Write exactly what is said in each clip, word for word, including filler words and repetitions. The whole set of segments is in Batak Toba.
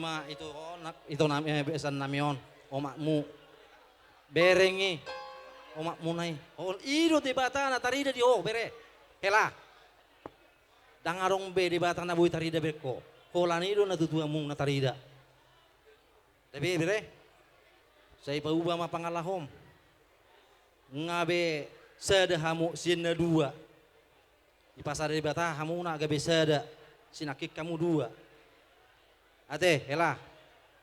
Ma ito, ito nami, eh, besan nami on, omakmu. Bereng i, omakmuna i. O, i do Debata na tarida di ho, bere. Hela. Ndang adong be Debata na boi tarida bereng ho. Holan i do natuatuamu na tarida. Gabe bere. Sai pauba ma pangalahom. Nga be sada hamu sian na dua. Dipasada Debata hamuna gabe sada, sinangkin hamu dua. Ate, hela,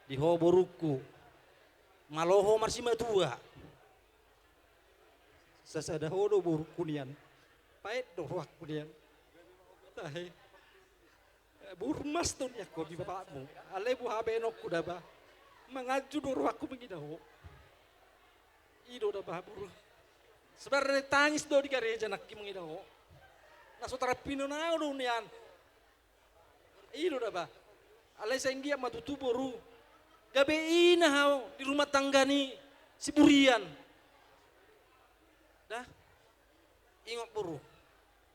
di ho borungku, malo ho marsimatua. Sasada ho do borungku nian, paet do rohangku nian. Tahe. Boru mas do nian ho di bapakmu, alai boha baenonku da ba. Manganju do rohangku mangida ho. I do da ba boru. Sebenarna tangis do di gareja nangkin mangida ho. Na so tarpinona ho do nian. I do da ba. Alai sai anggiat ma tutu boru. Gabe ina ho di rumah tangga ni si Burian. Da. Ingot boru.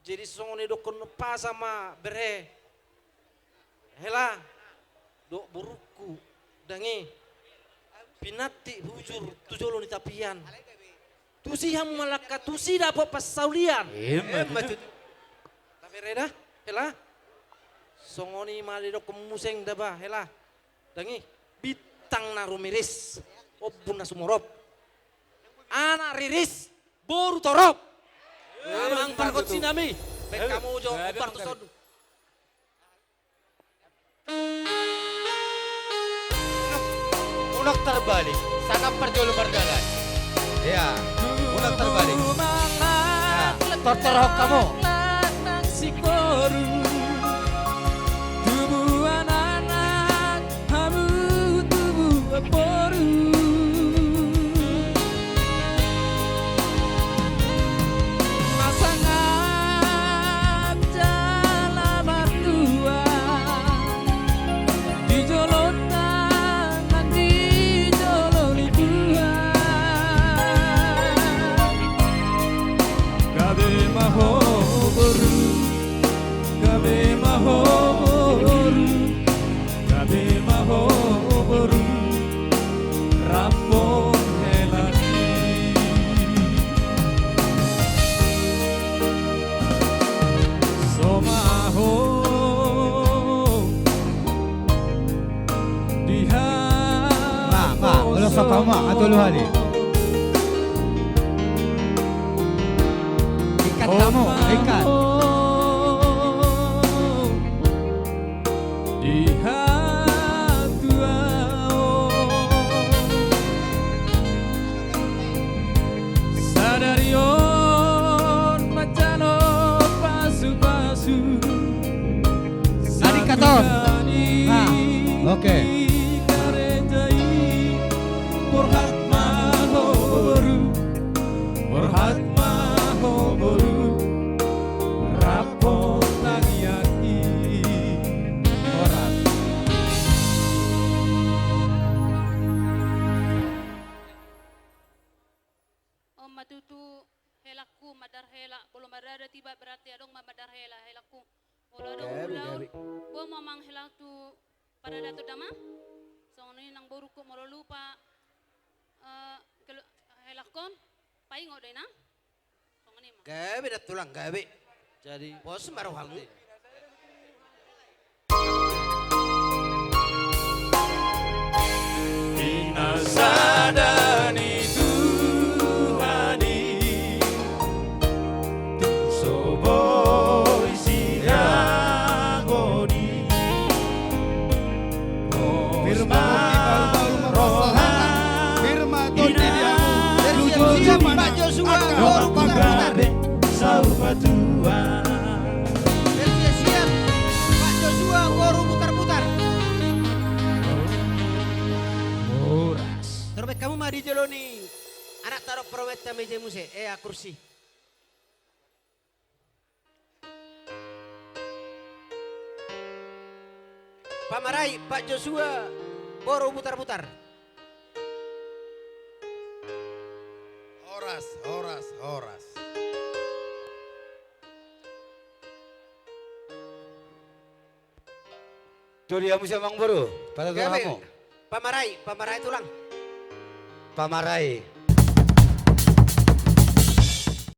Jadi songon i dohonon pasa ma bere. Hela, dohot borungku, dang i. Pinantik hujur tu jolo ni tapian. Tusi hamu mangalangka, tusi dapot parsaulian. Ima tutu. Tabere da, hela. Songon i ma didohonon muse da ba, hela. Dang i, bintang na rumiris, ombun na sumorop. Anak riris, boru torop. Amang pargonsi nami, baen hamu jo, eh, partuson. Unang tarbalik, sangap parjolo mardalan. Ia, unang tarbalik. Ia, tortor hamu. Nang si boru, tubuan anak, hamu tubuan boru. Masangap jala martua di jolonta nang di jolo ni tua. Gabe ma ho boru, gabe ma ho boru, gabe ma ho boru, rap dohot helangki. Somaho di ha. Nga, nga, ulos sa tama, atau lu hali. Ikat kamu, ikat. Di hatuaon sadari on manjalo pasupasu. Adikaton. Nah, oke. Borhat ma ho boru, borhat ma ho boru, rap dohot tangiangki. Horas. On ma tutu helangku, mandar hela, molo maradat iba berarti adong ma mandar hela, helangku. Molo adong ulaon, boan ma amang helang tu paradaton da amang. Songon i nang borungku, molo lupa, eh, kelu-, helangkon, paingot do inang. Songon i ma. Gabe da tulang, gabe. Jadi pos ma rohamu. Pinasada ni Tuhan i, tung so boi sirangoni. Pos ma roham. Firma tondi di hamu. Siap, siap, Pak Joshua, boru putar-putar. Saur matua. Siap, siap, Pak Joshua, boru putar-putar. Horas. Tarbalik hamu ma di jolo ni anakta dohot parumaenta, meja muse, eh, kursi. Pamarai, Pak Joshua, boru putar-putar. Horas, horas, horas. Tu dia muse amangboru, patutur hamu. Pamarai, pamarai tulang. Pamarai.